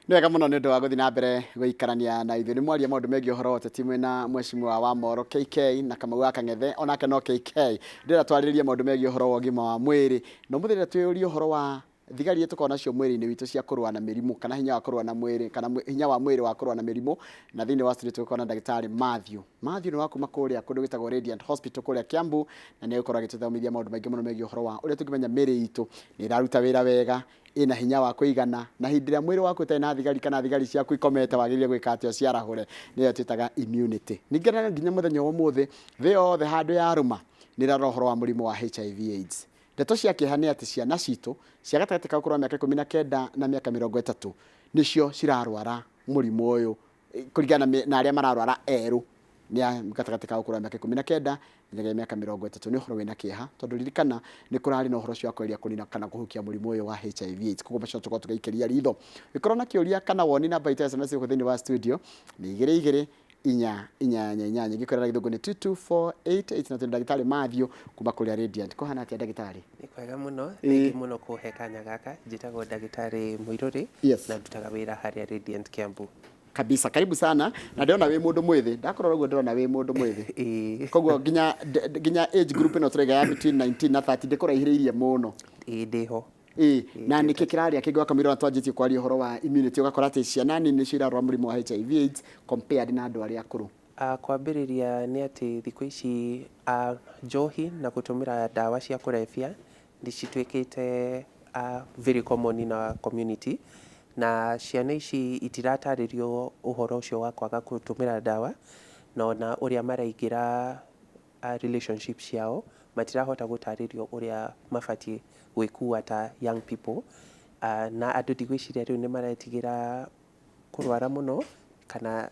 Nĩ wega mũno nĩ ũndũ wa gũthiĩ na mbere gũikarania na ithuĩ. Nĩ mwaria maũndũ megiĩ ũhoro wa ũteti mwĩna Mheshimiwa wa Moro KK na Kamau wa Kang'ethe, onake no KK. Ndĩrenda twarĩrĩrie maũndũ megiĩ ũhoro wa ũgima wa mwĩrĩ. Na ũmũthĩ rĩrĩa twĩyũrie ũhoro wa thigari iria tũkoragwo nacio mwĩrĩ-inĩ witũ cia kũrũa na mĩrimũ, kana hinya wa kũrũa na mwĩrĩ, kana hinya wa mwĩrĩ wa kũrũa na mĩrimũ. Na thĩinĩ wa studio tũgĩkorwo na ndagĩtarĩ Matthew. Matthew nĩ wa kuma kũrĩa kũndũ gwĩtagwo Radiant Hospital kũrĩa Kiambu, na nĩ egũkorwo agĩtũthomithia maũndũ maingĩ mũno megiĩ ũhoro wa ũrĩa tũngĩmenya mĩrĩ itũ nĩ ĩraruta wĩra wega, ĩna hinya wa kũigana, na hĩndĩ ĩrĩa mwĩrĩ waku ũtarĩ na thigari kana thigari ciaku ikomete wagĩrĩire gwĩka atĩa ũciarahũre, nĩyo twĩtaga immunity. Ningĩ na nginya mũthenya wa ũmũthĩ, thĩ yothe handũ yarũma nĩ ĩrarora ũhoro wa mũrimũ wa HIV AIDS. Ndeto cia kĩeha nĩ atĩ ciana citũ cia gatagatĩ ka ũkũrũ wa mĩaka 19 na mĩaka 30 nĩcio cirarwara mũrimũ ũyũ kũringana na arĩa mararwara erũ nĩ a gatagatĩ ka ũkũrũ wa mĩaka 19 nginyagia mĩaka 30. Nĩ ũhoro wĩna kĩeha tondũ ririkana nĩ kũrarĩ na ũhoro ũcio wa kweria kũnina kana kũhukia mũrimũ ũyũ wa HIV AIDS. Koguo macio tũkorwo tũgĩikĩria ritho. Ũngĩkorwo na kĩũria kana woni namba itũ ya SMS gũkũ thĩinĩ wa studio nĩ 2 2 4 8 8. Ingĩkwĩra na gĩthũngũ nĩ 22488 na twĩna ndagĩtarĩ Matthew kuma kũrĩa Radiant. Kũhana atĩa ndagĩtarĩ? Nĩ kwega mũno, thengiũ mũno kũhe kanya gaka. Njĩtagwo ndagĩtarĩ Mũirũrĩ na ndutaga wĩra harĩa Radiant Kiambu. Kabisa, karibu sana. Na ndĩrona wĩ mũndũ mwĩthĩ. Ndakũrora ũguo ndĩrona wĩ mũndũ mwĩthĩ. Ĩĩ. Koguo nginya age group ĩno tũraiga ya between 19 na 30 ndĩkũraihĩrĩirie mũno. Ĩĩ ndĩho. Ĩĩ, na nĩkĩ kĩrarĩa kĩngĩ wakamwĩra twanjĩtie kwaria ũhoro wa immunity ũgakora atĩ ciana nini nĩcio irarwara mũrimũ wa HIV AIDS compared na andũ arĩa akũrũ? Kwambĩrĩria nĩ atĩ thikũ ici njohi na gũtũmĩra ndawa cia kũrebia nĩ cituĩkĩte very common in our community, na ciana ici itiratarĩrio ũhoro ũcio wa kwaga gũtũmĩra ndawa, na ona ũrĩa maraingĩra relationship ciao, matirahota gũtarĩrio ũrĩa mabatiĩ gwĩkua ta young people, na andũ ndigwĩciria rĩu nĩ maretigĩra kũrwara mũno kana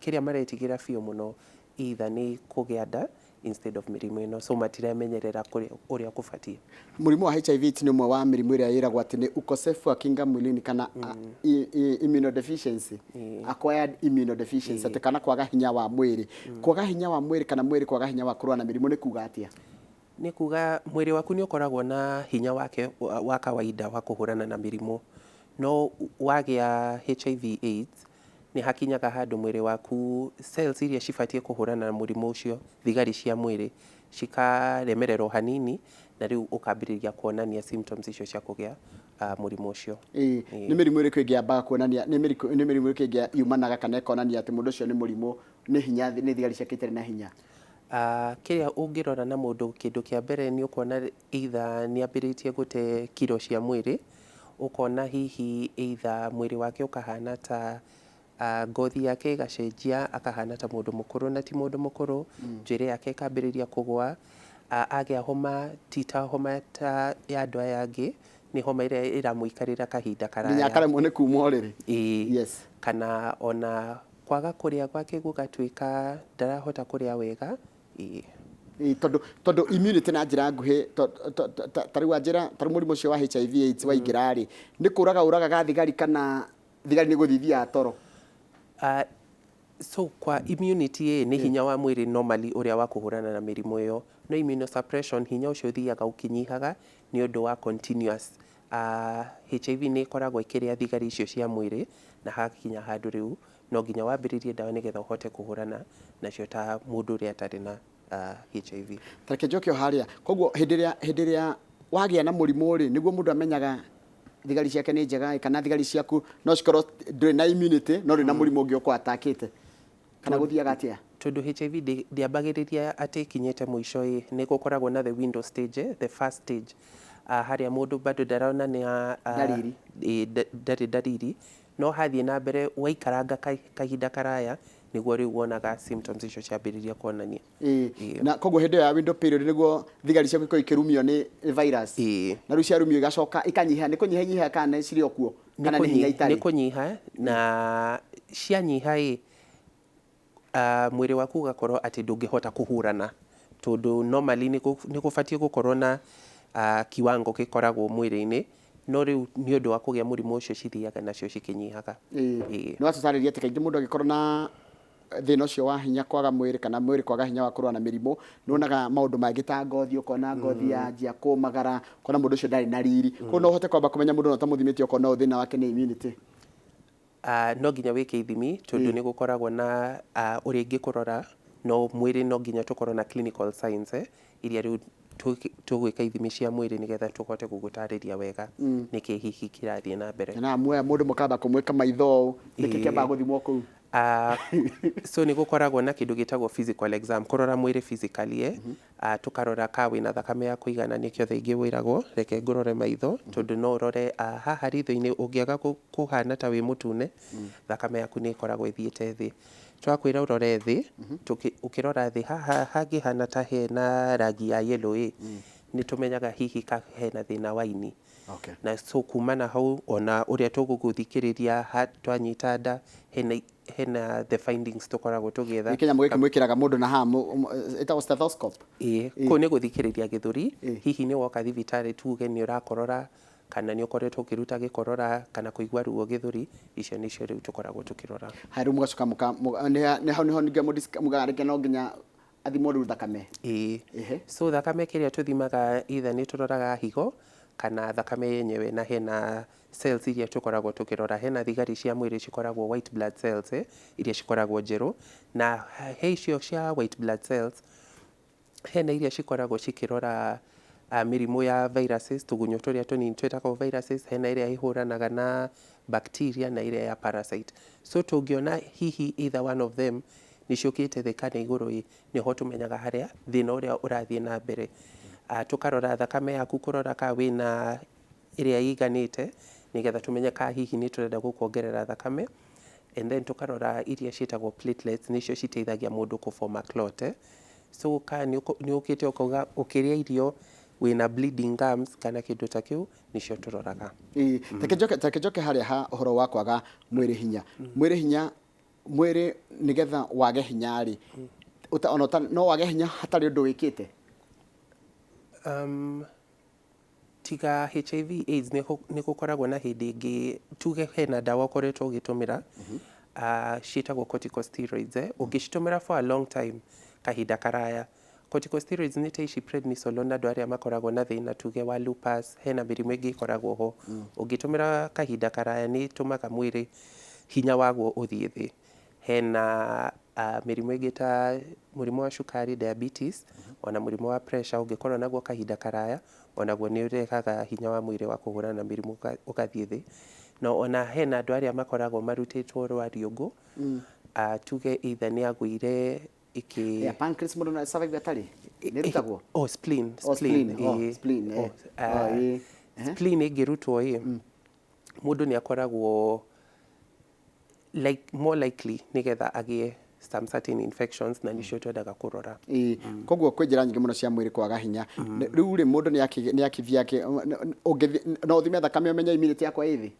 kĩrĩa maretigĩra biũ mũno either nĩ kũgĩa nda instead of mĩrimũ ĩno, so matiremenyerera ũrĩa kũbatiĩ. Mũrimũ wa HIV AIDS nĩ ũmwe wa mĩrimũ ĩrĩa ĩragwo atĩ nĩ ukosefu wa kinga mwilini kana immunodeficiency, acquired immunodeficiency, atĩ kana kwaga hinya wa mwĩrĩ. Kwaga hinya wa mwĩrĩ kana mwĩrĩ kwaga hinya wa kũrũa na mĩrimũ nĩ kuga atĩa? Nĩ kuga mwĩrĩ waku nĩ ũkoragwo na hinya wake wa kawaida wa kũhũrana na mĩrimũ, no wagĩa HIV AIDS nĩ hakinyaga handũ mwĩrĩ waku cells iria cibatiĩ kũhũrana na mũrimũ ũcio, thigari cia mwĩrĩ cikaremererwo hanini na rĩu ũkambĩrĩria kuonania symptoms icio cia kũgĩa mũrimũ ũcio. Ĩĩ, nĩ mĩrimũ ĩrĩkũ ĩngĩ yambaga kuonania, nĩ mĩrimũ ĩrĩkũ ĩngĩ yumanaga kana ĩkonania atĩ mũndũ ũcio nĩ mũrimũ, nĩ hinya, nĩ thigari ciake itarĩ na hinya? Kĩrĩa ũngĩrora na mũndũ kĩndũ kĩa mbere nĩ ũkuona either nĩ ambĩrĩtie gũte kiro cia mwĩrĩ, ũkona hihi either mwĩrĩ wake ũkahana ta ngothi yake ĩgacenjia akahana ta mũndũ mũkũrũ na ti mũndũ mũkũrũ, njuĩrĩ yake ĩkambĩrĩria kũgũa, agĩa homa ti ta homa ta ya andũ aya angĩ, nĩ homa ĩrĩa ĩramũikarĩra kahinda Nginya karaya. akaremwo nĩ kuma ũrĩrĩ. Ĩĩ. Kana ona kwaga kũrĩa gwake gũgatuĩka ndarahota kũrĩa wega. Ĩĩ. Ĩĩ, tondũ immunity na njĩra nguhĩ ta rĩu wanjĩra ta rĩu mũrimũ ũcio wa HIV AIDS waingĩra rĩ, nĩ kũraga ũragaga thigari kana thigari nĩ gũthiĩ ithiaga toro? So kwa immunity ĩ, nĩ hinya wa mwĩrĩ normally ũrĩa wa kũhũrana na mĩrimũ ĩyo, no immunosuppression hinya ũcio ũthiaga ũkĩnyihaga nĩ ũndũ wa continuous HIV nĩ ĩkoragwo ĩkĩrĩa thigari icio cia mwĩrĩ na hakinya handũ rĩu no nginya wambĩrĩrie ndawa nĩgetha ũhote kũhũrana nacio ta mũndũ ũrĩa atarĩ na HIV. Ta reke njoke o harĩa, koguo hĩndĩ ĩrĩa wagĩa na mũrimũ rĩ, nĩguo mũndũ amenyaga thigari ciake nĩ njega kana thigari ciaku no cikorwo ndũrĩ na immunity no ndũrĩ na mũrimũ ũngĩ ũkũ-attackĩte, kana gũthiaga atĩa? Tondũ HIV ndĩambagĩrĩria atĩ ĩkinyĩte mũico ĩ, nĩ gũkoragwo na the window stage, the first stage, harĩa mũndũ bado ndaronania Ndariri. Ndarĩ ndariri, no hathiĩ na mbere waikaranga kahinda karaya nĩguo rĩu wonaga symptoms icio ciambĩrĩria kuonania. Ĩĩ, na koguo hĩndĩ ĩyo ya window period nĩguo thigari ciaku ikoragwo ikĩrumio nĩ virus. Ĩĩ. Na rĩu ciarumio igacoka ikanyiha, nĩ kũnyiha inyihaga kana cirĩ o kuo kana nĩ hinya itarĩ? Nĩ kũnyiha, na cianyiha ĩ, mwĩrĩ waku ũgakorwo atĩ ndũngĩhota kũhũrana, tondũ normally nĩ gũbatiĩ gũkorwo na kiwango gĩkoragwo mwĩrĩ-inĩ, no rĩu nĩ ũndũ wa kũgĩa mũrimũ ũcio cithiaga nacio cikĩnyihaga. Ĩĩ, nĩ watũtarĩria atĩ kaingĩ mũndũ angĩkorwo na thĩna ũcio wa hinya kwaga mwĩrĩ kana mwĩrĩ kwaga hinya wa kũrũa na mĩrimũ, nĩ wonaga maũndũ mangĩ ta ngothi, ũkona ngothi yanjia kũmagara, ũkona mũndũ ũcio ndarĩ na riri. Koguo no ũhote kwamba kũmenya mũndũ ona ũtamũthimĩte ũkona ũyũ thĩna wake nĩ immunity. No nginya wĩke ithimi, tondũ nĩ gũkoragwo na ũrĩa ingĩkũrora no mwĩrĩ, no nginya tũkorwo na clinical signs, iria rĩu tũgwĩka ithimi cia mwĩrĩ nĩgetha tũhote gũgũtarĩria wega nĩkĩ hihi kĩrathiĩ na mbere. Na muoya mũndũ mũkamba kũmwĩka maitho ũũ, nĩkĩ kĩambaga gũthimwo kũu? So nĩ gũkoragwo na kĩndũ gĩtagwo physical exam, kũrora mwĩrĩ physically, Tũkarora ka wĩna thakame ya kũigana. Nĩkĩo thaa ingĩ wĩragwo reke ngũrore maitho, tondũ no ũrore haha ritho-inĩ ũngĩaga kũhana ta wĩ mũtune, thakame yaku nĩ ĩkoragwo ĩthiĩte thĩ. Twakwĩra ũrore thĩ, ũkĩrora thĩ haha hangĩhana ta hena rangi ya yellow ĩ, nĩ tũmenyaga hihi ka hena thĩna wa ini. Na so kuma na hau, ona ũrĩa tũgũgũthikĩrĩria twanyita nda, hena the findings tũkoragwo tũgĩetha. Nĩ kĩnyamũ gĩkĩ mwĩkĩraga mũndũ na haha ĩtagwo stethoscope? Ĩĩ, kũu nĩ gũthikĩrĩria gĩthũri. Hihi nĩ woka thibitarĩ, tuge nĩ ũrakorora kana nĩ ũkoretwo ũkĩruta gĩkorora kana kũigua ruo gĩthũri, icio nĩcio rĩu tũkoragwo tũkĩrora. Haya, rĩu mũgacoka nĩ hau nĩho ningĩ mugaga rĩngĩ no nginya athimwo rĩu thakame? Ĩĩ. So thakame kĩrĩa tũthimaga, either nĩ tũroraga higo kana thakame yenyewe, na hena cells iria tũkoragwo tũkĩrora. Hena thigari cia mwĩrĩ cikoragwo white blood cells, iria cikoragwo njerũ, na he icio cia white blood cells hena iria cikoragwo cikĩrora mĩrimũ ya viruses, tũgunyũ tũrĩa tũnini twĩtagwo viruses, hena ĩrĩa ĩhũranaga na bacteria na ĩrĩa ya parasite. So tũngĩona hihi either one of them nĩ ciũkĩte thĩ kana igũrũ ĩ, nĩho tũmenyaga harĩa thĩna ũrĩa ũrathiĩ na mbere. Tũkarora thakame yaku kũrora ka wĩna ĩrĩa ĩiganĩte, nĩgetha tũmenye ka hihi nĩ tũrenda gũkuongerera thakame, and then tũkarora iria ciĩtagwo platelets, nĩcio citeithagia mũndũ kũform a clot. So ka nĩ ũkĩte ũkauga ũkĩrĩa irio wĩna bleeding gums kana kĩndũ ta kĩu, nĩcio tũroraga. Ĩĩ, reke njoke harĩa ha ũhoro wa kwaga mwĩrĩ hinya. Mwĩrĩ hinya, mwĩrĩ nĩgetha wage hinya rĩ, ona no wage hinya hatarĩ ũndũ wĩkĩte? Tiga HIV AIDS, nĩ gũkoragwo na hĩndĩ ĩngĩ tuge hena ndawa ũkoretwo ũgĩtũmĩra, ciĩtagwo corticosteroids. Ũngĩcitũmĩra for a long time, kahinda karaya, corticosteroids nĩ ta ici prednisolone, andũ arĩa makoragwo na thĩna tuge wa lupus, hena mĩrimũ ĩngĩ ĩkoragwo ho. Ũngĩtũmĩra kahinda karaya nĩ ĩtũmaga mwĩrĩ hinya waguo ũthiĩ thĩ. Hena mĩrimũ ĩngĩ ta mũrimũ wa cukari, diabetes, ona mũrimũ wa pressure, ũngĩkorwo naguo kahinda karaya, onaguo nĩ ũrehaga hinya wa mwĩrĩ wa kũhũrana na mĩrimũ ũgathiĩ thĩ. Na ona hena andũ arĩa makoragwo marutĩtwo rwariũngũ, tuge either nĩ agũire ĩkĩ Yeah, pancreas mũndũ no survive atarĩ? Nĩ ĩrutagwo? Oh, spleen. Oh, spleen. Oh, ĩĩ. Spleen, eh. Oh, Oh, ĩĩ. Ehe. Spleen ĩngĩrutwo ĩ, mũndũ nĩ akoragwo like more likely nĩgetha agĩe some certain infections, na nĩcio twendaga kũrora. Ĩĩ, koguo kwĩ njĩra nyingĩ mũno cia mwĩrĩ kwaga hinya. Rĩu rĩ, mũndũ nĩ akĩthiĩ ũngĩthiĩ no ũthime thakame ũmenye immunity yakwa ĩ thĩ?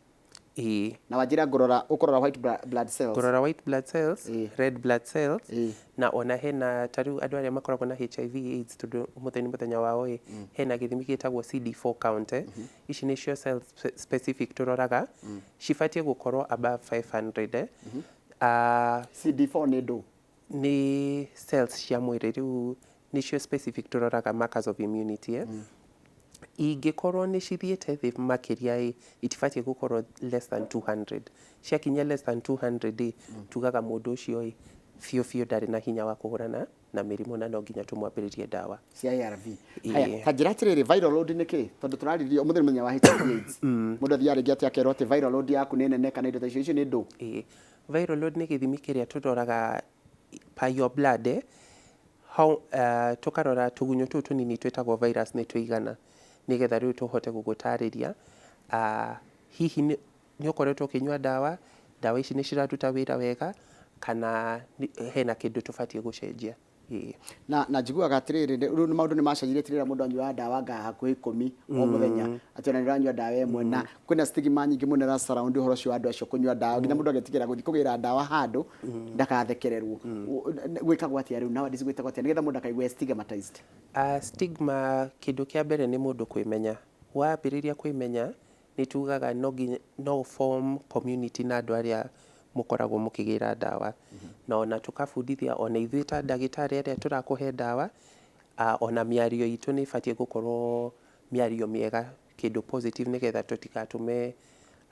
Ĩĩ. Na wanjĩra ngũrora, ũkũrora white blood cells? Kũrora white blood cells, red blood cells, na ona hena ta rĩu andũ arĩa makoragwo na HIV AIDS, tondũ ũmũthĩ nĩ mũthenya wao ĩ, hena gĩthimi gĩtagwo CD4 count. Ici nĩcio cells specific tũroraga, cibatiĩ gũkorwo above 500. CD4 nĩ ndũ? Nĩ cells cia mwĩrĩ, rĩu nĩcio specific tũroraga, markers of immunity. Ingĩkorwo nĩ cithiĩte thĩ makĩria ĩ, itibatiĩ gũkorwo less than 200. Ciakinya less than 200 ĩ, tugaga mũndũ ũcio ĩ biũ biũ ndarĩ na hinya wa kũhũrana na mĩrimũ na no nginya tũmwambĩrĩrie ndawa. Cia ARV. Ĩĩ. Haya, ta njĩra atĩrĩrĩ, viral load nĩ kĩ? Tondũ tũrarĩrĩria ũmũthĩ nĩ mũthenya wa HIV AIDS, mũndũ athiaga rĩngĩ atĩ akerwo atĩ viral load yaku nĩ nene kana indo ta icio, icio nĩ ndũ? Ĩĩ. Viral load nĩ gĩthimi kĩrĩa tũroraga per your blood, how, tũkarora tũgunyũ tũu tũnini twĩtagwo virus nĩ tũigana, nĩgetha rĩu tũhote gũgũtarĩria hihi nĩ ũkoretwo ũkĩnyua ndawa, ndawa ici nĩ ciraruta wĩra wega kana hena kĩndũ tũbatiĩ gũcenjia. Ĩĩ. Na njiguaga atĩrĩrĩ, rĩu nĩ maũndũ nĩ macenjirie, rĩrĩa mũndũ anyuaga ndawa nga hakuhĩ 10 o mũthenya, atĩ ona nĩ ũranyua ndawa ĩmwe, na kwĩna stigma nyingĩ mũno ĩra surround ũhoro ũcio wa andũ acio kũnyua ndawa, nginya mũndũ agetigĩra gũthiĩ kũgĩra ndawa handũ ndakathekererwo. Gwĩkagwo atĩa rĩu nowadays, gwĩtagwo atĩa nĩgetha mũndũ akaigue stigmatized? Stigma, kĩndũ kĩa mbere nĩ mũndũ kwĩmenya. Wambĩrĩria kwĩmenya, nĩ tugaga no nginya no form community na andũ arĩa mũkoragwo mũkĩgĩra ndawa, na ona tũkabundithia ona ithuĩ ta ndagĩtarĩ arĩa tũrakũhe ndawa, ona mĩario itũ nĩ ĩbatiĩ gũkorwo mĩario mĩega, kĩndũ positive, nĩgetha tũtigatũme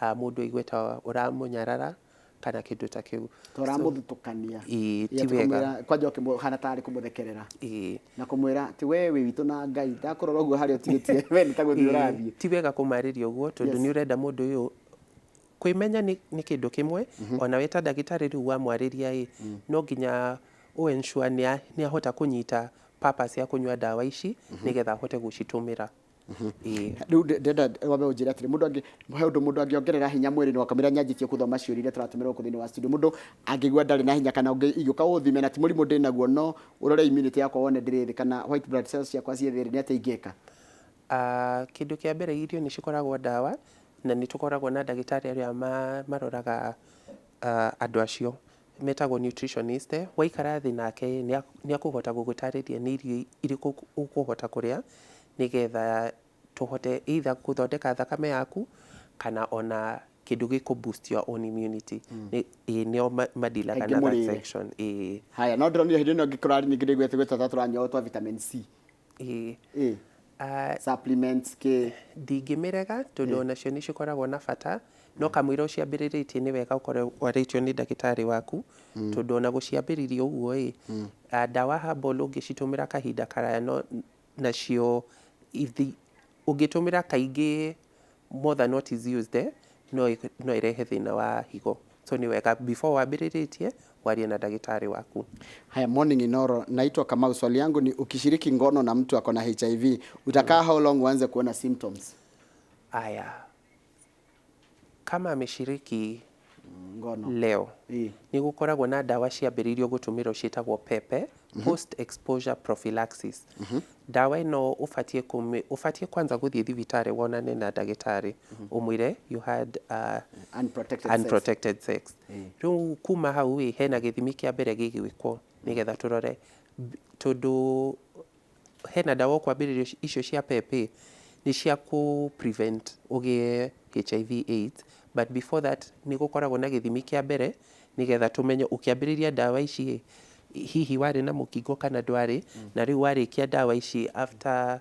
mũndũ aigue ta ũramũnyarara. Kana kĩndũ ta kĩu. Toramũthutũkania. Ĩĩ, ti wega. Kwanja ũkĩhana tarĩ kũmũthekerera Ĩĩ. Na kũmwĩra atĩ we wĩ witũ na Ngai, ndakũrora ũguo harĩa ũtigĩtie we nĩ ta gũthiĩ ũrathiĩ. Ti wega kũmarĩria ũguo, tondũ nĩ ũrenda mũndũ ũyũ kwĩmenya nĩ kĩndũ kĩmwe. Ona we ta ndagĩtarĩ rĩu wamwarĩria ĩ, no nginya ũ ensure nĩ ahota kũnyita purpose ya kũnyua ndawa ici, nĩgetha ahote gũcitũmĩra. Ĩĩ. Rĩu ndĩrenda wambe ũnjĩre atĩrĩ, mũndũ angĩ he ũndũ mũndũ angĩongerera hinya mwĩrĩ-inĩ wakamwĩra nyanjĩtie gũthoma ciũria iria tũratũmĩra gũkũ thĩinĩ wa studio? Mũndũ angĩigua ndarĩ na hinya, kana ingĩũka ũthime na ti mũrimũ ndĩnaguo, no ũrore immunity yakwa wone ndĩrĩ thĩ kana white blood cells ciakwa ciĩ thĩ, nĩ atĩa ingĩka? Kĩndũ kĩa mbere, irio nĩ cikoragwo ndawa, na nĩ tũkoragwo na ndagĩtarĩ arĩa maroraga andũ acio metagwo nutritionist. Waikara thĩ nake, nĩ akũhota gũgũtarĩria nĩ irio irĩkũ ũkũhota kũrĩa, nĩgetha tũhote either gũthondeka thakame yaku kana ona kĩndũ gĩkũ boost your own immunity. Ĩĩ, nĩo madilaga Kaingĩ na that mũrĩre. section, ĩĩ. Haya, no ndĩronire hĩndĩ ĩno ngĩkora ningĩ ndĩiguĩte gwĩta tũranyua twa vitamin C. Ĩĩ. Ĩĩ. Supplements kĩ? Ndingĩmĩrega, tondũ onacio nĩ cikoragwo na bata, no kamũira ũciambĩrĩrĩtie nĩ wega ũkorwo warĩtio nĩ ndagĩtarĩ waku, tondũ ona gũciambĩrĩria ũguo ĩ, ndawa herbal ũngĩcitũmĩra kahinda karaya, no nacio ũngĩtũmĩra kaingĩ more than what is used, no ĩrehe thĩna wa higo. So nĩ wega before wambĩrĩrĩtie warie na ndagĩtarĩ waku. Haya, morning Inoro, naitwa Kamau. Swali yangu ni, ukishiriki ngono na mtu ako na HIV, utakaa how long uanze kuona symptoms? Aya, kama ameshiriki ngono leo, nĩ gũkoragwo na ndawa ciambĩrĩirio gũtũmĩrwo ciĩtagwo PEP, post exposure prophylaxis. Ndawa ĩno ũbatiĩ kwanza gũthiĩ thibitarĩ wonane na ndagĩtarĩ, ũmwĩre you had unprotected sex. Unprotected sex. Rĩu kuma hau ĩ, hena gĩthimi kĩa mbere gĩgwĩkwo nĩgetha tũrore, tondũ hena ndawa ũkwambĩrĩrio icio cia PEP nĩ cia kũ prevent ũgĩe HIV AIDS, but before that nĩ gũkoragwo na gĩthimi kĩa mbere nĩgetha tũmenye ũkĩambĩrĩria ndawa ici ĩ, hihi warĩ na mũkingo kana ndwarĩ. Na rĩu warĩkia ndawa ici after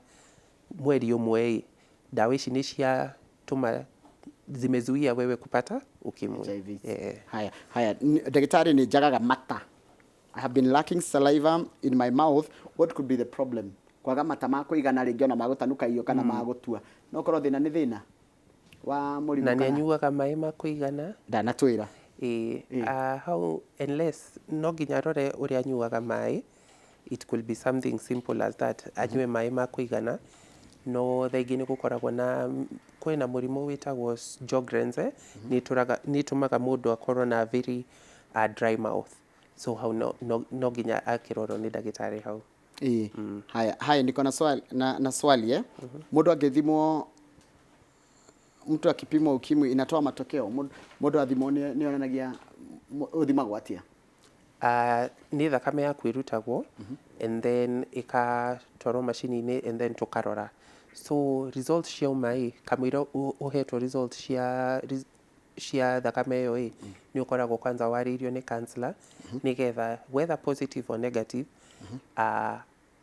mweri ũmwe ĩ, ndawa ici nĩ ciatũma zimezuia wewe kupata ukimwi. HIV. Eh. Haya, haya, ndagĩtarĩ, nĩ njagaga mata. I have been lacking saliva in my mouth. What could be the problem? Kwaga mata ma kũigana, rĩngĩ ona ma gũtanuka irio kana ma gũtua. No korwo thĩna nĩ thĩna wa mũrimũ Na nĩ kana anyuaga maĩ ma kũigana? Ndanatwĩra. Ĩĩ, hau unless no nginya arore ũrĩa anyuaga maĩ. It could be something simple as that, anyue maĩ ma kũigana. No thaa ingĩ nĩ gũkoragwo na kwĩna mũrimũ wĩtagwo Sjogren's, nĩ ĩtũmaga mũndũ akorwo na very dry mouth, so hau no nginya akĩrorwo nĩ ndagĩtarĩ hau. Ĩĩ. Haya, haya, niko na swali, na swali, eh. Mũndũ angĩthimwo, mtu akipimwa ukimwi inatoa matokeo? Mũndũ athimwo nĩ yonanagia? Ũthimagwo atĩa? Nĩ thakame yaku ĩrutagwo and then ĩkatwarwo macini-inĩ and then tũkarora. So results ciauma ĩ, kamũira ũhetwo results cia thakame ĩyo ĩ, nĩ ũkoragwo kwanza warĩirio nĩ counselor, nĩgetha whether positive or negative,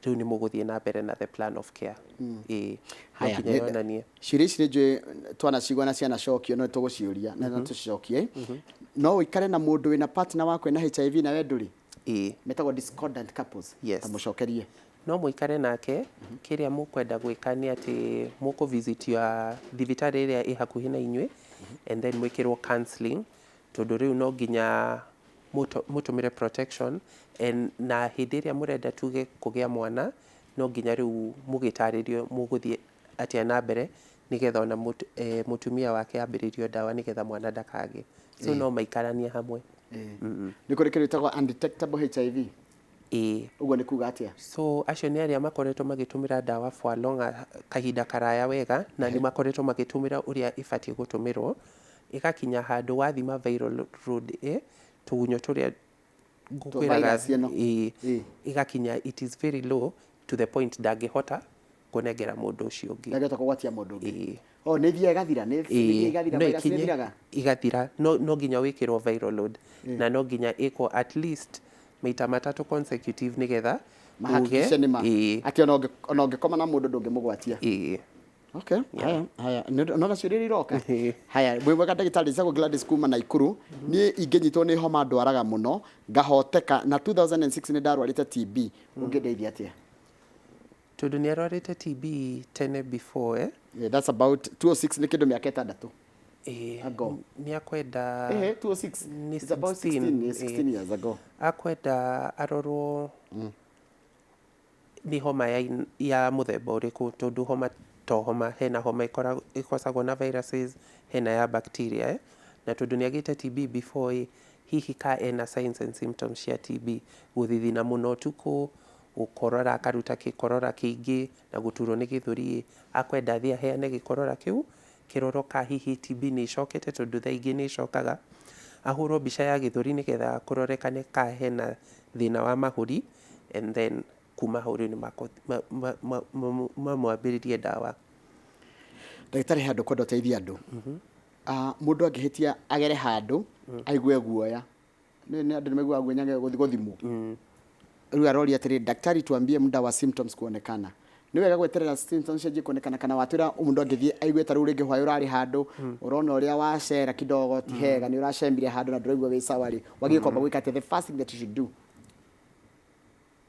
rĩu nĩ mũgũthiĩ na mbere na the plan of care. Ĩĩ, no Haya, nginya yonanie. Ciũria ici nĩ njũĩ twanacigua na cianacokio, no tũgũciũria na no tũcicokie. No ũikare na mũndũ wĩna partner waku ena HIV na we ndũrĩ? Ĩĩ. Metagwo discordant couples. Yes. Ta mũcokerie. No mũikare nake. Kĩrĩa mũkwenda gwĩka nĩ atĩ mũkũ visit your thibitarĩ ĩrĩa ĩ hakuhĩ na inyuĩ and then mwĩkĩrwo counseling, tondũ rĩu no nginya mũtũmĩre protection and na hĩndĩ ĩrĩa mũrenda tuge kũgĩa mwana, no nginya rĩu mũgĩtarĩrio mũgũthiĩ atĩa na mbere, nĩgetha ona mũtumia wake ambĩrĩrio ndawa nĩgetha mwana ndakagĩe. So no maikaranie hamwe. Nĩ kũrĩ kĩndũ gĩtagwo undetectable HIV? Ĩĩ. Ũguo nĩ kuga atĩa? So acio nĩ arĩa makoretwo magĩtũmĩra ndawa for a long, kahinda karaya wega, na nĩ makoretwo magĩtũmĩra ũrĩa ĩbatiĩ gũtũmĩrwo, ĩgakinya handũ wathima viral load ĩ tũgunyũ tũrĩa ngũkwĩraga, virus ĩno. Ĩĩ, Ĩĩ. ĩgakinya it is very low to the point ndangĩhota kũnengera mũndũ ũcio ũngĩ. Ndangĩhota kũgwatia mũndũ ũngĩ. Ĩĩ. Oh, nĩ ithiaga ĩgathira, nĩ Ĩĩ, ithiaga ĩgathira? No Virus nĩ ĩkinye ĩthiraga? Igathira. No nginya wĩkĩrwo viral load na no nginya ĩkwo at least maita matatũ consecutive nĩgetha uge mahakikishe nĩ ma Ĩĩ. atĩ ona ũngĩkoma na mũndũ ndũngĩmũgwatia. Ĩĩ. Okay, haya haya. Nona ciũria iria iroka. Haya, mwĩ mwega ndagĩtarĩ, njĩtagwo Gladys kuma Naikuru. Niĩ ingĩnyitwo nĩ homa ndwaraga mũno ngahoteka, na 2006 nĩ ndarwarĩte TB. Ũngĩndeithia atĩa? Tondũ nĩ arwarĩte TB tene before, eh? Yeah, that's about 206, nĩ kĩndũ mĩaka 6 ago. Nĩ akwenda 206 nĩ it's about 16, 16, yeah, 16 years ago. Akwenda arorwo nĩ homa ya mũthemba ũrĩkũ, tondũ homa to homa, hena homa ĩkosagwo na viruses, hena ya bacteria, eh? Na tondũ nĩ agĩte TB before ĩ, hihi ka ena signs and symptoms cia TB, gũthithina mũno ũtukũ, gũkorora, akaruta gĩkorora kĩingĩ na gũturwo nĩ gĩthũri ĩ, akwenda athiĩ aheane gĩkorora kĩu kĩrorwo ka hihi TB nĩ ĩcokete, tondũ thaa ingĩ nĩ ĩcokaga. Ahũrwo mbica ya gĩthũri nĩgetha kũrorekane ka hena thĩna wa mahũri, and then kuma hau rĩu nĩ mamwambĩrĩrie ndawa. Ndagĩtarĩ, he andũ kwenda ũteithie andũ. Mũndũ angĩhĩtia agere handũ aigue guoya, nĩ andũ nĩ maiguaga guoya gũthiĩ gũthimwo. Rĩu aroria atĩrĩ, "Daktari, tuambie muda wa symptoms kuonekana." Nĩ wega gweterera symptoms cianjie kuonekana, kana watwĩra mũndũ angĩthiĩ aigue ta rĩu rĩngĩ hwaĩ ũrarĩ handũ ũrona ũrĩa wacera kidogo ti hega, nĩ ũracemire handũ na ndũraigua wĩ sawa rĩ, wagĩrĩirwo kwamba gwĩka atĩa? The first thing that you should do?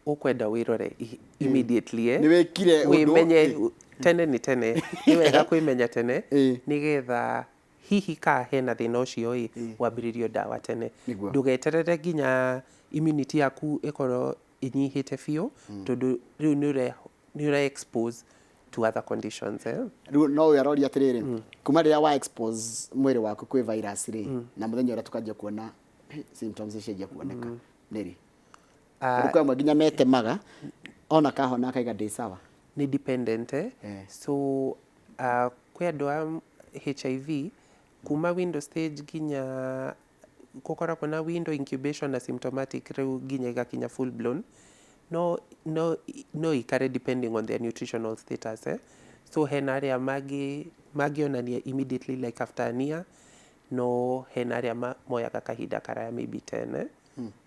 Ũkwenda wĩrore immediately, eh? Nĩ wĩkire ũndũ, wĩmenye. Tene nĩ tene, nĩ wega kwĩmenya tene nĩgetha hihi ka hena thĩna ũcio ĩ, wambĩrĩrio ndawa tene. Ndũgeterere nginya immunity yaku ĩkorwo ĩnyihĩte biũ, tondũ rĩu nĩ ũre expose to other conditions, eh? Rĩu no ũyũ aroria atĩrĩrĩ, kuma rĩrĩa wa expose mwĩrĩ waku kwĩ virus rĩ, na mũthenya ũrĩa tũkanjia kuona symptoms cianjia kuoneka nĩ rĩ? Tondũ kwĩ amwe nginya metemaga ona kahona akaiga ndĩ sawa. Nĩ dependent, eh? So kwĩ andũ a HIV kuma window stage nginya gũkoragwo na window, incubation na symptomatic, rĩu nginya igakinya full blown, no ikare depending on their nutritional status, eh? So hena arĩa mangĩonania immediately, like after an year, no hena arĩa moyaga kahinda karaya, maybe 10, eh?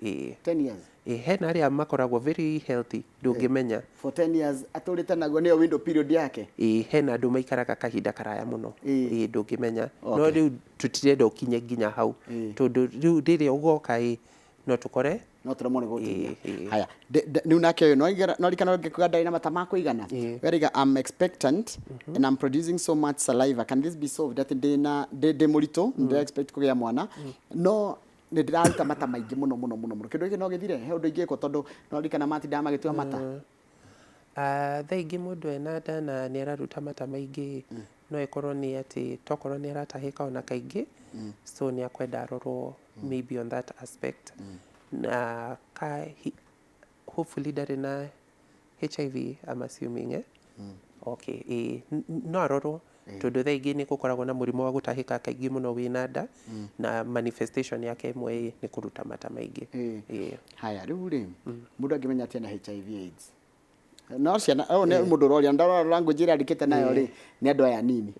Ĩĩ. 10 years? Ĩĩ, hena arĩa makoragwo very healthy, ndũngĩmenya. For 10 years atũrĩte naguo, nĩyo window period yake? Ĩĩ, hena andũ maikaraga kahinda karaya mũno. Ĩĩ, ndũngĩmenya. No rĩu tũtirenda ũkinye nginya hau, tondũ rĩu rĩrĩa ũgoka ĩ, no tũkore no tũremwo nĩ gũteithia. Ĩĩ. Haya, rĩu nake ũyũ no ririkana ngĩkuga ndarĩ na mata ma kũigana. Weriga, "I'm expectant and I'm producing so much saliva. Can this be solved?" Atĩ ndĩna ndĩ mũritũ, ndĩ expect kũgĩa mwana, no nĩ ndĩraruta mata maingĩ mũno mũno mũno mũno. Kĩndũ gĩkĩ no gĩthire? He ũndũ ingĩkwo? Tondũ no ririkana matindaga magĩtua mata. Thaa ingĩ mũndũ ena nda na nĩ araruta mata maingĩ, no ĩkorwo nĩ atĩ tokorwo nĩ aratahĩka ona kaingĩ, so nĩ akwenda arorwo maybe on that aspect, na ka hopefully ndarĩ na HIV, I'm assuming, eh? Okay, ĩĩ, no arorwo, tondũ thaa ingĩ nĩ gũkoragwo na mũrimũ wa gũtahĩka kaingĩ mũno wĩna nda, na manifestation yake ĩmwe ĩ nĩ kũruta mata maingĩ. Ĩĩ. Haya, rĩu rĩ, mũndũ angĩmenya atĩ ena HIV AIDS? No ciana, oh, nĩ mũndũ ũroria, ndarora language ĩrĩa andĩkĩte nayo rĩ, nĩ andũ aya nini,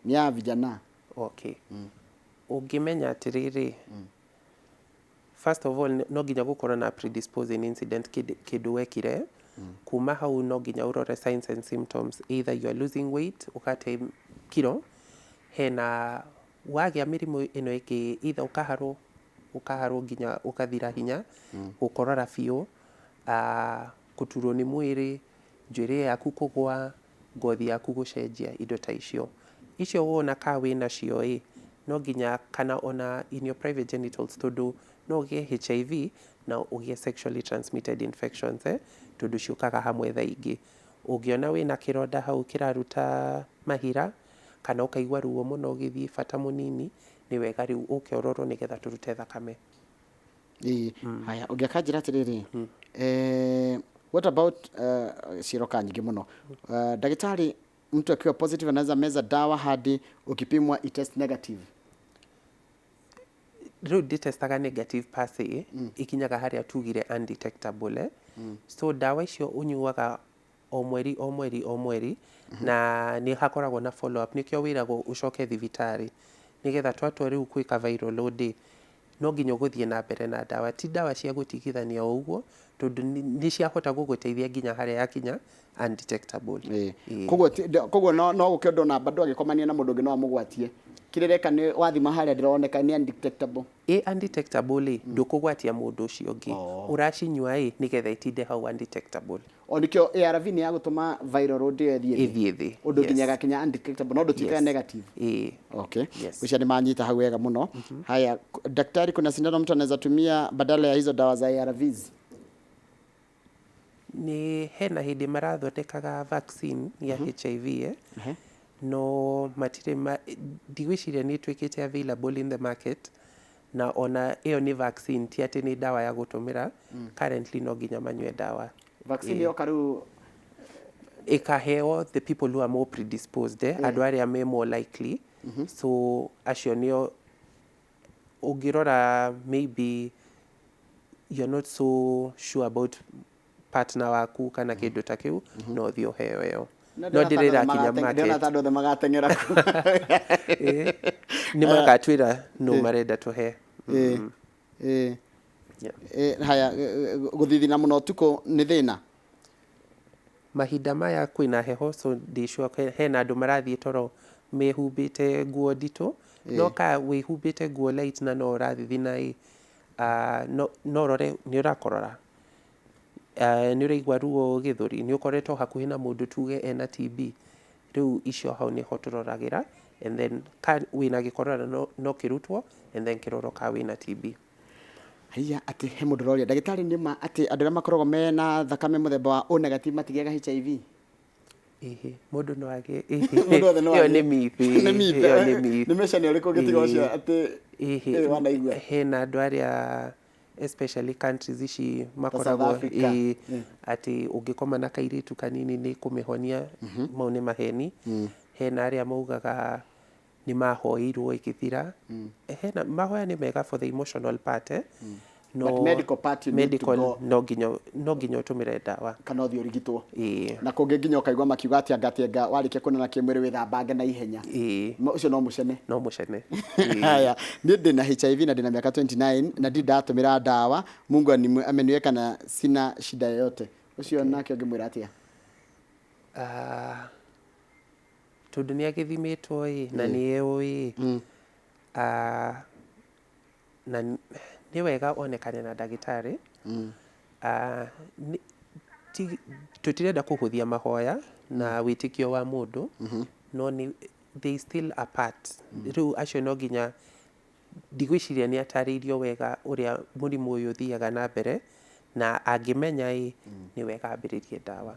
nĩ a vijana. Okay, ũngĩmenya atĩrĩrĩ, first of all no nginya gũkorwo na predisposing incident, kĩndũ wekire. Kuma hau no nginya ũrore signs and symptoms, either you are losing weight, ũgate kiro, hena wagĩa mĩrimũ ĩno ĩngĩ, either ũkaharwo nginya ũkathira hinya, gũkorora biũ, gũturwo nĩ mwĩrĩ, njuĩrĩ yaku kũgwa, ngothi yaku gũcenjia, indo ta icio. Icio wona ka wĩnacio ĩ, no nginya kana ona in your private genitals, tondũ no ũgĩe HIV na ũgĩe sexually transmitted infections, eh? Tondũ ciũkaga hamwe. Thaa ingĩ ũngĩona wĩna kĩronda hau kĩraruta mahira, kana ũkaigua ruo mũno ũgĩthiĩ bata mũnini, nĩ wega rĩu ũke ũrorwo nĩgetha tũrute thakame. Ĩĩ, haya, ũngĩ akanjĩra atĩrĩrĩ, what about ciroka nyingĩ mũno. Ndagĩtarĩ, mtu akiwa positive anaweza meza dawa hadi ukipimwa itest negative? Rĩu ndĩtestaga negative per se, ikinyaga harĩa tugire undetectable, eh? So ndawa icio ũnyuaga o mweri o mweri o mweri, na nĩ hakoragwo na follow up, nĩkĩo wĩragwo ũcoke thibitarĩ nĩgetha twatua rĩu gwĩka viral load ĩ, no nginya ũgũthiĩ na mbere na ndawa. Ti ndawa cia gũtigithania o ũguo, Tondũ nĩ ciahota gũgũteithia nginya harĩa yakinya undetectable. Koguo no gũke ũndũ na bado agĩkomania na mũndũ ũngĩ no amũgwatie. Kĩrĩa reka nĩ wathima harĩa ndĩroneka nĩ undetectable. Ĩ undetectable ĩ, ndũkũgwatia mũndũ ũcio ũngĩ. Ũracinyua ĩ nĩgetha ĩtinde hau undetectable. O nĩkĩo ARV nĩ ya gũtũma viral load ĩyo ĩthiĩ thĩ. Ĩthiĩ thĩ. Ũndũ nginya ĩgakinya undetectable, no ndũtuĩkaga negative. Ĩ. Okay. Yes. Ucio nĩ manyita hau wega mũno. Haya, daktari, kuna sindano mtu anaweza tumia badala ya hizo dawa za ARVs? Nĩ hena hĩndĩ marathondekaga vaccine ya HIV, eh? No matirĩ ndigwĩciria nĩ ĩtuĩkĩte available in the market, na ona ĩyo nĩ vaccine, ti atĩ nĩ ndawa ya gũtũmĩra. Currently no nginya manyue ndawa. Vaccine yoka rĩu? Ĩkaheo the people who are more predisposed, eh? Andũ arĩa me more likely, so acio nĩo ũngĩrora maybe you're not so sure about partner waku kana kĩndũ ta kĩu, no ũthiĩ ũheo ĩyo, no ndĩrĩ ĩrakinya ndĩrona market. Ta andũ othe magateng'era kuo. Nĩ magatwĩra no marenda tũhe. Ĩ. Haya, gũthithina mũno ũtukũ nĩ thĩna? Mahinda maya kwĩna heho, so ndĩ sure hena andũ marathiĩ toro mehumbĩte nguo nditũ, no ka wĩhumbĩte nguo light na no ũrathithina ĩ, no rore nĩ ũrakorora, nĩ ũraigua ruo gĩthũri, nĩ ũkoretwo hakuhĩ na mũndũ tuge ena TB. Rĩu icio hau nĩho tũroragĩra, and then ka wĩna gĩkorora no kĩrutwo and then kĩrorwo ka wĩna TB. Haiya, atĩ he mũndũ ũroria, ndagĩtarĩ, nĩ ma atĩ andũ arĩa makoragwo mena thakame mũthemba wa O negative matigĩaga HIV? Ĩhĩ, mũndũ no agĩe. Mũndũ wothe no Ĩyo agĩe. nĩ myth. Nĩ myth. Ĩyo nĩ myth. Nĩ mecania ũrĩkũ ũngĩtiga ũcio atĩ wanaigua? Hena andũ arĩa, especially countries ici makoragwo Africa. Atĩ ũngĩkoma na kairĩtu kanini nĩ kũmĩhonia. Mau nĩ maheni. Hena arĩa maugaga nĩ mahoeirwo ĩgĩthira. Hena mahoya nĩ mega for the emotional part, eh? No But medical part you need to medical go. No nginya ũtũmĩre ndawa. Kana ũthiĩ ũrigitwo. Ĩĩ. Na kũngĩ nginya ũkaigua makiuga atĩ anga atĩ anga warĩkia kuonana kĩmwĩrĩ wĩthambange na ihenya. Ũcio no mũcene. No mũcene. Haya, niĩ ndĩna HIV na ndĩna mĩaka 29 na ndirĩ ndatũmĩra ndawa. Mungu ameniweka na sina shida yoyote. Ũcio nake ũngĩmwĩra atĩa? Ah, tondũ nĩ agĩthimĩtwo ĩ na nĩ ĩũĩ, ah, na nĩ wega onekane na ndagĩtarĩ. Ah, tũtirenda kũhũthia mahoya na wĩtĩkio wa mũndũ, no nĩ there is still a part. Rĩu acio no nginya, ndigwĩciria nĩ atarĩirio wega ũrĩa mũrimũ ũyũ ũthiaga na mbere, na angĩmenya ĩ nĩ wega ambĩrĩrie ndawa.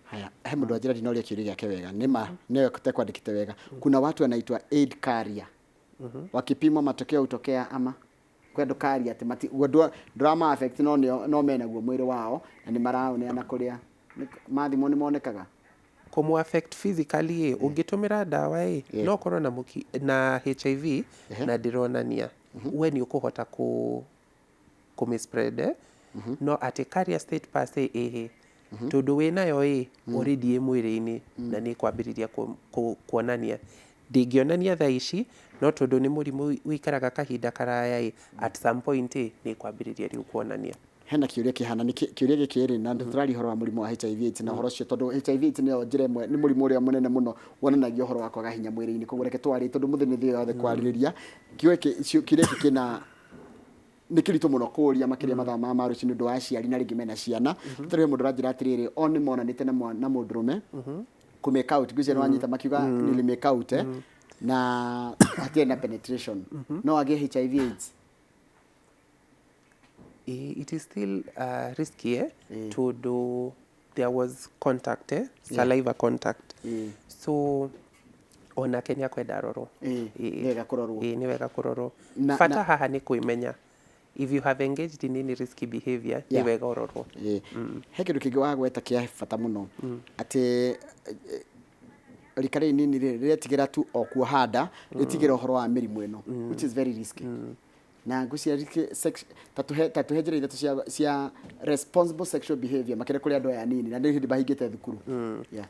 Haya, he mũndũ wanjĩra ndinoria kĩũria gĩake wega. Nĩ ma nĩwe tekwandĩkĩte wega. Kuna watu wanaitwa aid carrier, wakipimwa matokeo hutokea ama kwĩ andũ carrier atĩ mati guo ndũrama affect, no nĩo no menaguo mwĩrĩ wao na nĩ maraũneana kũrĩa mathimwo nĩ monekaga. Kũmũ affect physically ĩ, ũngĩtũmĩra ndawa ĩ, no ũkorwo na HIV na ndĩronania, we nĩ ũkũhota kũmĩ spread, eh? No atĩ carrier state per se, ĩhĩ, tondũ wĩnayo ĩ already ĩ mwĩrĩ-inĩ na nĩ ĩkwambĩrĩria kuonania. Ndĩngĩonania thaa ici, no tondũ nĩ mũrimũ ũikaraga kahinda karaya ĩ, at some point ĩ nĩ ĩkwambĩrĩria rĩu kuonania. Hena kĩũria kĩhana nĩ kĩũria gĩkĩ rĩ, na tũraria ũhoro wa mũrimũ wa HIV AIDS na ũhoro ũcio, tondũ HIV AIDS nĩyo njĩra ĩmwe, nĩ mũrimũ ũrĩa mũnene mũno wonanagia ũhoro wa kwaga hinya mwĩrĩ-inĩ. Koguo reke twarĩ, tondũ mũthĩ nĩ thĩ yothe kwarĩrĩria kĩũria gĩkĩ kĩna nĩ kĩritũ mũno kũũria, makĩria mathaa ma rũcinĩ, nĩ ũndũ wa aciari na rĩngĩ mena ciana. Tondũ he mũndũ ũranjĩra atĩrĩrĩ, o nĩ monanĩte na mũndũrũme kũ make out, ngwĩciria nĩ wanyita, makiuga nili make out, eh, na hatirĩ na penetration, no agĩe HIV AIDS? It is still risky, eh? Tondũ there was contact, eh? Saliva contact. So onake nĩ akwenda arorwo. Nĩ wega kũrorwo. Ĩĩ, nĩ wega kũrorwo. Bata haha nĩ kwĩmenya. If you have engaged in any risky behavior, nĩ wega ũrorwo. He kĩndũ kĩngĩ wagweta kĩa bata mũno, atĩ rika rĩrĩ nini rĩ rĩretigĩra tu o kuoha nda, rĩtigĩra ũhoro wa mĩrimũ ĩno, which is very risky. Na ngwĩciria ta tũhe njĩra ithatũ cia responsible sexual behavior, makĩria kũrĩ andũ aya anini na nĩ hĩndĩ mahingĩte thukuru. Yeah.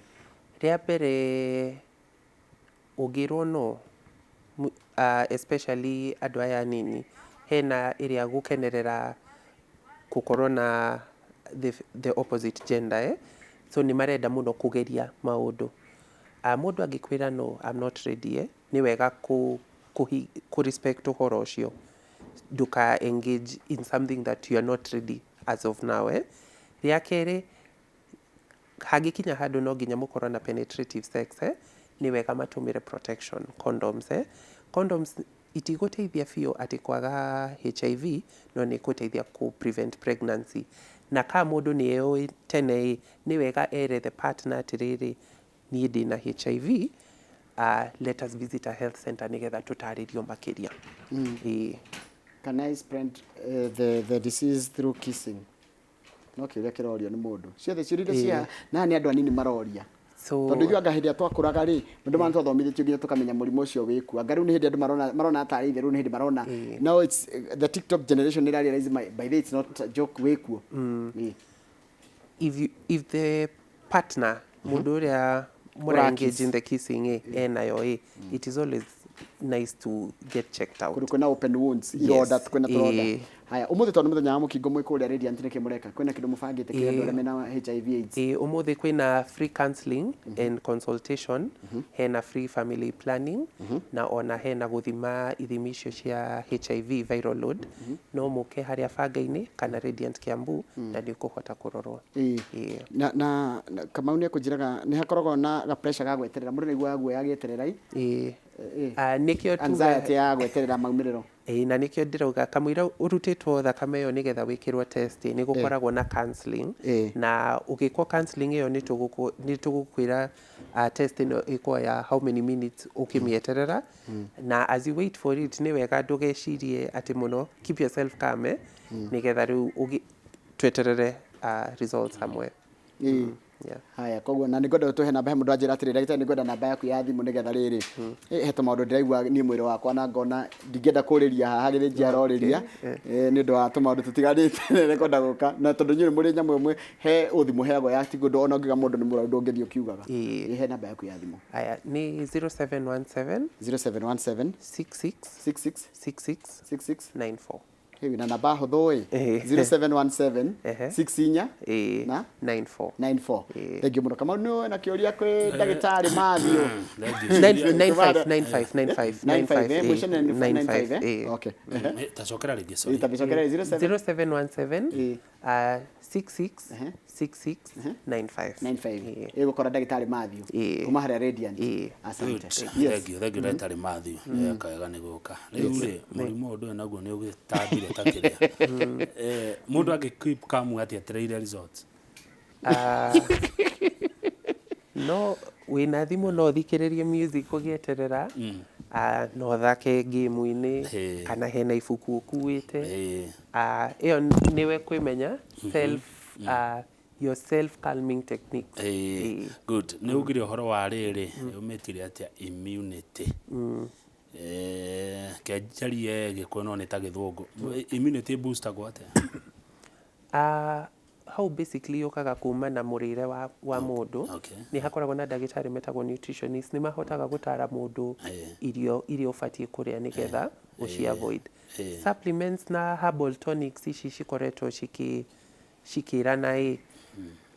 Rĩa mbere, ũngĩrwo no especially andũ aya anini, hena ĩrĩa gũkenerera gũkorwo na the opposite gender, eh? So nĩ marenda mũno kũgeria maũndũ. Mũndũ angĩkwĩra, "No, I'm not ready," eh? Nĩ wega kũ respect ũhoro ũcio, ndũka engage in something that you are not ready as of now, eh? Rĩa kerĩ, hangĩkinya handũ no nginya mũkorwo na penetrative sex, eh? Nĩ wega matũmĩre protection, condoms, eh? Condoms itigũteithia biũ atĩ kwaga HIV, no nĩ ĩgũteithia kũ prevent pregnancy. Na ka mũndũ nĩ eũĩ tene ĩ, nĩ wega ere the partner atĩrĩrĩ, "Niĩ ndĩna HIV, let us visit a health center nĩgetha tũtarĩrio makĩria." Ĩĩ. Can I spread the disease through kissing? No kĩũria kĩrorio nĩ mũndũ ciothe ciũrire cia na nĩ andũ anini maroria. So tondũ ithuĩ anga hĩndĩ ĩrĩa twakũraga rĩ, maũndũ maya twathomithĩtio nginya tũkamenya mũrimũ ũcio wĩkuo. Anga rĩu nĩ hĩndĩ andũ marona tarĩ itherũ, nĩ hĩndĩ marona. Now it's the TikTok generation ĩra realize by the way it's not a joke, wĩkuo. Ĩĩ. If the partner, mũndũ ũrĩa mũra engage in the kissing, enayo ĩ, it is always nice to get checked out. Kũndũ kwĩna open wounds, ironda, kwĩna tũronda. Haya, ũmũthĩ tondũ nĩ mũthenya wa mũkingo, mwĩ kũrĩa Radiant nĩkĩ mũreka? Kwĩna kĩndũ mũbangĩte kĩrĩa andũ arĩa mena HIV AIDS? Ĩ, ũmũthĩ kwĩna free counseling and consultation, hena free family planning, na ona hena gũthima ithimi icio cia HIV viral load. No mũke harĩa banga-inĩ kana Radiant Kiambu na nĩ ũkũhota kũrorwo. Ĩ. Na Kamau nĩ ekũnjĩraga nĩ hakoragwo na ga pressure ga gweterera, mũndũ nĩaiguaga guoya agĩeterera i. Ĩ. Ah, nĩkĩo tuga anxiety ya gweterera maumĩrĩro. Ĩĩ, na nĩkĩo ndĩrauga kamũira ũrutĩtwo thakame ĩyo nĩgetha wĩkĩrwo test, nĩ gũkoragwo na counseling. Na ũgĩkwo counseling ĩyo, nĩ tũgũkwĩra test ĩno ĩkuoya how many minutes ũkĩmĩeterera. Na as you wait for it, nĩ wega ndũgecirie atĩ mũno, keep yourself calm, eh? Nĩgetha rĩu tweterere results hamwe. Yeah. Haya, koguo na nĩngwenda tũhe namba. He mũndũ anjĩra atĩrĩ, "Ndagĩtarĩ, nĩngwenda namba yaku ya thimũ nĩgetha rĩrĩ he tũmaũndũ ndĩraigua niĩ mwĩrĩ wakwa na ngona ndingĩenda kũrĩria haha gĩthĩnji arorĩria nĩ ũndũ wa tũmaũndũ tũtiganĩte, nĩngwenda gũka." Na tondũ inyuĩ mũrĩ nyamũ ĩmwe, he ũthi mũheagwo ya ti ũndũ ona ũngiuga mũndũ nĩ mũrwaru ndũngĩthiĩ ũkiugaga. He namba yaku ya thimũ. Aya, nĩ 0717 0717 66 66 66 66 94. Hĩu na namba hũthũ ĩ. 0717 6 inya na 94. 94. Thank you mũno. Kamau, nĩ na kĩũria kwĩ ndagĩtarĩ Matthew? 95 95 95. 95, eh, mũico nĩ 95, 95. eh? Okay. Tacokera rĩngĩ, sorry. Tabicokera 07 0717 66 66 95. 95, ĩgũkora ndagĩtarĩ Matthew kuma harĩa Radiant. Asante. Good. Yes. Thank you, thank you, ndagĩtarĩ Matthew. Kawega nĩ gũka. Rĩu rĩ, mũrimũ ũyũ ndũĩ naguo nĩ ũgĩtambire ta kĩrĩa. Mũndũ angĩ keep calm atĩa etereire results? Ah, no wĩna thimũ no ũthikĩrĩrie music ũgĩeterera, no ũthake game-inĩ kana hena ibuku ũkuĩte. Ah, ĩyo nĩwe kwĩmenya self, your self calming techniques. Good. Nĩ ugire ũhoro wa rĩrĩ, ũmĩtire atĩa, immunity. Ke njarie Gĩkũyũ no nĩ ta Gĩthũngũ. Immunity boostagwo atĩa? Ah, hau basically yũkaga kuma na mũrĩre wa mũndũ. Nĩ hakoragwo na ndagĩtarĩ metagwo nutritionist, nĩ mahotaga gũtara mũndũ irio iria ũbatiĩ kũrĩa nĩgetha ũci avoid. Supplements na herbal tonics ici cikoretwo cikĩrana ĩ,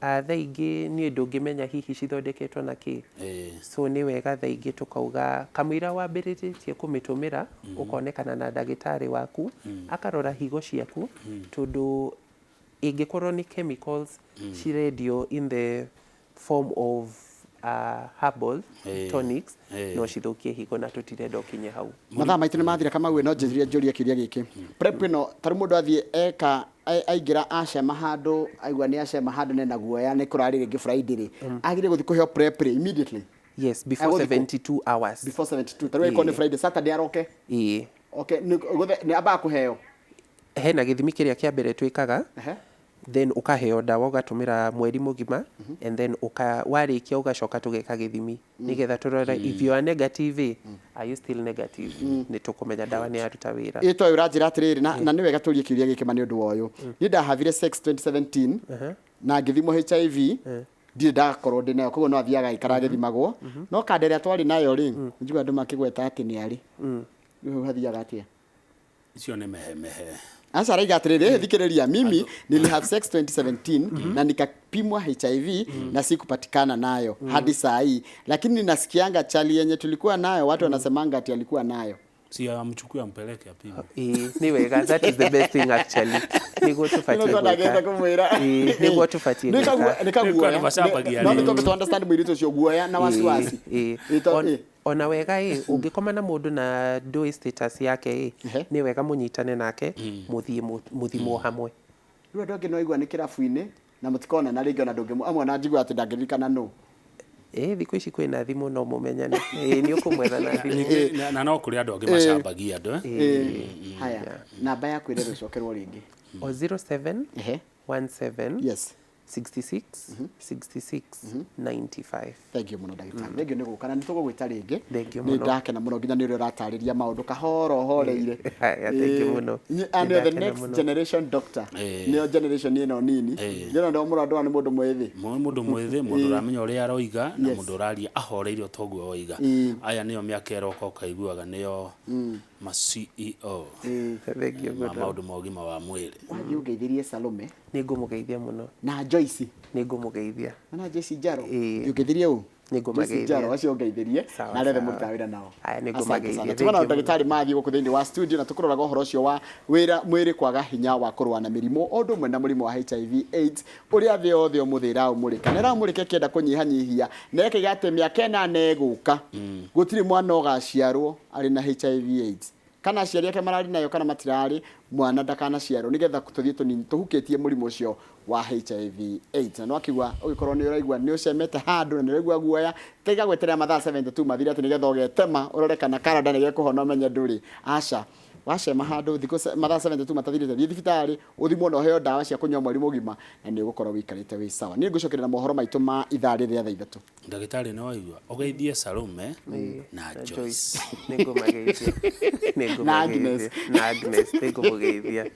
thaa ingĩ niĩ ndũngĩmenya hihi cithondeketwo na kĩ. So nĩ wega thaa ingĩ tũkauga kamũira wambĩrĩrĩtie kũmĩtũmĩra, ũkonekana na ndagĩtarĩ waku akarora higo ciaku, tondũ ĩngĩkorwo nĩ chemicals cirendio in the form of herbal tonics, no cithũkie higo na tũtirenda ũkinye hau. Mathaa maitũ nĩ mathira. Kamau, no njĩrie njũrie kĩũria gĩkĩ. PrEP ĩno, tarĩu mũndũ athiĩ eka aingĩra acema handũ, aigua nĩ acema handũ nena guoya nĩ kũrarĩ rĩngĩ Friday rĩ, agĩrĩire gũthiĩ kũheo PrEP rĩ immediately? Yes, before Agũthiĩ 72 hours. Before 72, tarĩu ĩkorwo nĩ Friday, Saturday aroke? Ĩĩ. Okay, nĩ ambaga kũheo? Hena gĩthimi kĩrĩa kĩa mbere twĩkaga, then ũkaheo ndawa ũgatũmĩra mweri mũgima, and then warĩkia ũgacoka tũgeka gĩthimi nĩgetha tũrore if you are negative, are you still negative, nĩ tũkũmenya ndawa nĩ yaruta wĩra. Ĩ toyũ ũranjĩra atĩrĩrĩ, na nĩ wega tũrie kĩũria gĩkĩ ma nĩ ũndũ wa ũyũ. Niĩ ndahavire sex 2017 na ngĩthimwo HIV, ndirĩ ndakorwo ndĩ nayo, koguo no athiaga aikara agĩthimagwo. No kanda ĩrĩa twarĩ nayo rĩ, njigua andũ makĩgweta atĩ nĩ arĩ rĩu, hau hathiaga atĩa? Icio nĩ mehemehe. Aca, araiga atĩrĩrĩ, thikĩrĩria, mimi nili have sex 2017 na nikapimwa HIV na sikupatikana nayo hadi saa hii, lakini ninasikianga chali yenye tulikuwa nayo, watu wanasemanga ati alikuwa nayo. Si amchukue ampeleke apime. Ĩĩ, nĩ wega, that is the best thing actually, nĩguo tũbatiĩ Nĩguo ndagĩte gwĩka. kũmwĩra. Ĩĩ, nĩguo tũbatiĩ gwĩka. Nĩ kaguoya. Nĩ macambagia No rĩngĩ. nĩ tondũ to understand mũirĩtu ũcio, guoya na wasiwasi. Ĩĩ, Ĩĩ, ĩĩ. Ona wega ĩ, ũngĩkoma na mũndũ na ndũĩ status yake ĩ, Ehe. nĩ wega mũnyitane nake mũthiĩ mũthimwo hamwe. Rĩu andũ angĩ no aigua nĩ kĩrabu-inĩ na mũtikonana rĩngĩ, ona ndũngĩmũ amwe, ona njigua atĩ ndangĩririkana nũ. Ĩ, thikũ ici kwĩna thimũ, no mũmenyane. Ĩ, nĩ ũkũmwetha na thimũ. Ningĩ, na no kũrĩ andũ angĩ macambagia andũ, eh? Ĩĩ. Haya, namba ya kwĩrerwo ĩcokerwo rĩngĩ. O 07 Ehe. 17 66 66 95. Thank you mũno, ndagĩtarĩ, thank you nĩ gũka na nĩ tũgũgwĩta rĩngĩ. Thank you Nĩ mũno. ndakena mũno nginya nĩ ũrĩa ũratarĩria maũndũ kahoro horeire. Haya, thank you mũno. And you're the Nĩndakena next mũno. generation doctor. Nĩyo generation ĩno nini. Ndĩrona ndo mũrandũ nĩ mũndũ mwĩthĩ. Mũndũ mwĩthĩ, mũndũ ũramenya ũrĩa aroiga na mũndũ ũraria ahoreire o toguo oiga. Aya nĩo mĩaka ĩroka ũkaiguaga nĩo ma CEO Thank you ma mũno. maũndũ ma ũgima wa mwĩrĩ. Wathiĩ ũngeithĩrie Salome Nĩ ngũmũgeithia mũno. Na Joyce. Nĩ ngũmũgeithia. Na Joyce Njaro. Ĩĩ. Ũngeithĩrie ũ? Nĩ ngũmageithia. Joyce Njaro, acio ũngeithĩrie Sawa, na arĩa othe sawa. mũrutaga wĩra nao. Haya, nĩ Asante ngũmageithia. sana. Thank Tũgana you mũno. ndagĩtarĩ mathiĩ gũkũ thĩinĩ wa studio na tũkũroraga ũhoro ũcio wa wĩra mwĩrĩ kwaga hinya wa kũrũa na mĩrimũ, o ũndũ ũmwe na mũrimũ wa HIV AIDS ũrĩa thĩ yothe ũmũthĩ ĩraũmũrĩka na ĩraũmũrĩka ĩkĩenda kũnyihanyihia na ĩkaiga atĩ mĩaka 8 ĩgũka gũtirĩ mwana ũgaciarwo arĩ na HIV AIDS, kana aciari ake mararĩ nayo kana matirarĩ, mwana ndakanaciarwo, nĩgetha tũthiĩ tũnini tũhukĩtie mũrimũ ũcio wa HIV AIDS. Na no akiuga ũgĩkorwo nĩ ũraigua nĩ ũcemete handũ na nĩ ũraigua guoya, tiga gweterera mathaa 72 mathire atĩ nĩgetha ũgetema ũrore kana karada nĩ gekũhona ũmenye ndũrĩ. Aca, wacema handũ thikũ mathaa 72 matathirĩte, thiĩ thibitarĩ ũthimwo na ũheo ndawa cia kũnyua mweri mũgima na nĩ ũgũkorwo wĩikarĩte wĩ sawa. Niĩ ngũcokerera mohoro maitũ ma ithaa rĩrĩ rĩa thaa 3. Ndagĩtarĩ, nĩ waigua, ũgeithie Salome na Joyce. Nĩ ngũmageithia. Nĩ Na Agnes. ngũmageithia. Na Agnes, nĩ ngũmũgeithia.